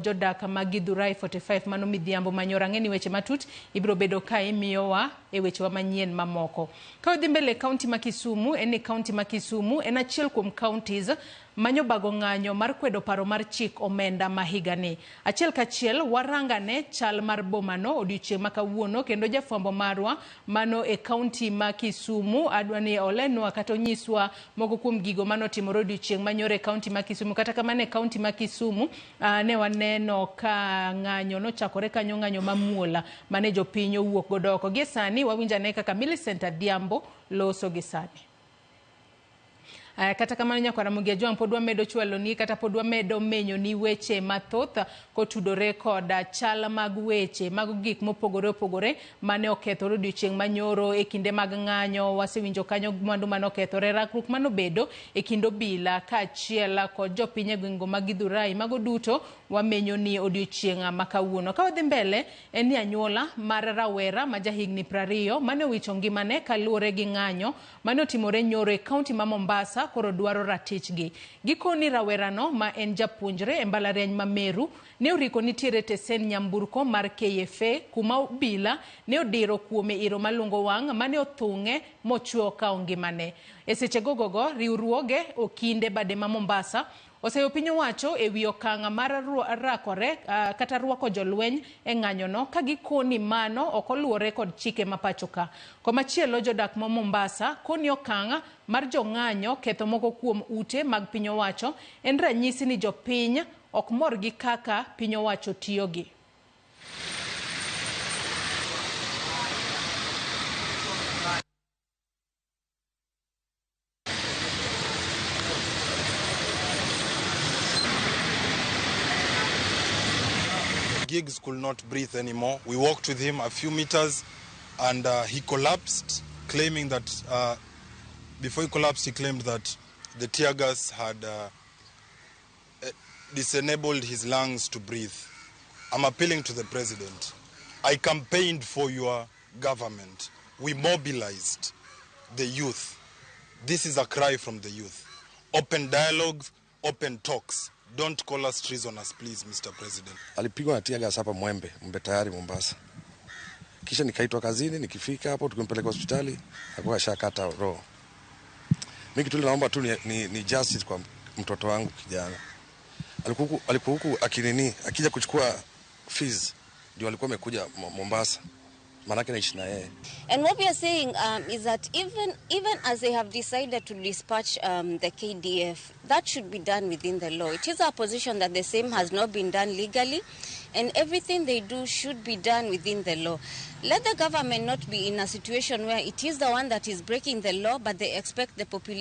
Jodak mag Githurai 45 mano midhiambo manyoro. Ang'e ni weche matut ibiro bedo ka imiyowa e wechewa manyien mamoko. Ka wadhi mbele e kaunti ma Kisumu, en ni kaunti ma Kisumu en achiel kuom counties manyobago ng'anyo mar kwedo paro mar chik omenda ma higani. Achiel kachiel warangane chal mar bomano odiochieng' ma kawuono kendo jafwambo marwa mano e kaunti ma Kisumu adwa ni olenwa kata onyiswa moko kuom gigo manotimore odiochieng' manyoro e kaunti ma Kisumu. Kata kamano e kaunti ma Kisumu ne waneno ka ng'anyo nochakore kanyo, ng'anyo mamuol mane jopiny owuok godo oko. Gie sani wawinj ane kaka Millicent Adhiambo loso gi sani. Kata kamano nyakwar Ramogi Ajwang' pod wamedo chwaloni kata pod wamedo menyoni weche mathoth kotudore kod chal mag weche mag gik mopogore opogore mane okethore odiochieng' manyoro e kinde mag ng'anyo. Wasewinjo kanyo mwandu mane okethore, rakruok mane obedo e kind obila kaachiel kod jopiny e gwengego mag Githurai. Mago duto wamenyoni odiochieng' ma kawuono. Ka wadhi mbele en ni anyuola mar rawera ma jahigni 20 mane owito ngimane kaluwore gi ng'anyo mane otimore nyoro e kaunti ma Mombasa koro dwaro ratichgi. Gikoni rawerano ma en japuonjre e mbalariany ma Meru ne oriko nitiere tesen nyamburko mar KFA kuma obila ne odiro kuome iro malungo wang' mane othung'e mochwe okawo ngimane. E seche gogogo, riwruoge okinde bade ma Mombasa oseyo piny owacho e wi okang' mar rakore kata rwako jolweny e ng'anyono ka gikoni mano ok oluwore kod chike ma pacho ka. Komachielo jodak ma Mombasa koni okang' mar jong'anyo ketho moko kuom ute mag piny owacho en ranyisi ni jopiny ok mor gi kaka piny owacho tiyogi. Giggs could not breathe anymore. We walked with him a few meters and he collapsed, claiming that before he collapsed, he claimed that the tear gas had disenabled his lungs to breathe. I'm appealing to the president. I campaigned for your government. We mobilized the youth. This is a cry from the youth. Open dialogues, open talks. Don't call us treasonous, please, Mr. President. Alipigwa na tear gas hapa Mwembe, Mwembe tayari Mombasa. Kisha nikaitwa kazini, nikifika hapo tukimpeleka hospitali, alikuwa ashakata roho. Mimi kitu naomba tu ni justice kwa mtoto wangu kijana. Alikuwa huku akinini, akija kuchukua fees, ndio alikuwa amekuja Mombasa. Manake naishi na yeye. And what we are saying is that even as they have decided to dispatch the KDF, that should be done within the law. It is our position that the same has not been done legally, and everything they do should be done within the law. Let the government not be in a situation where it is the one that is breaking the law, but they expect the population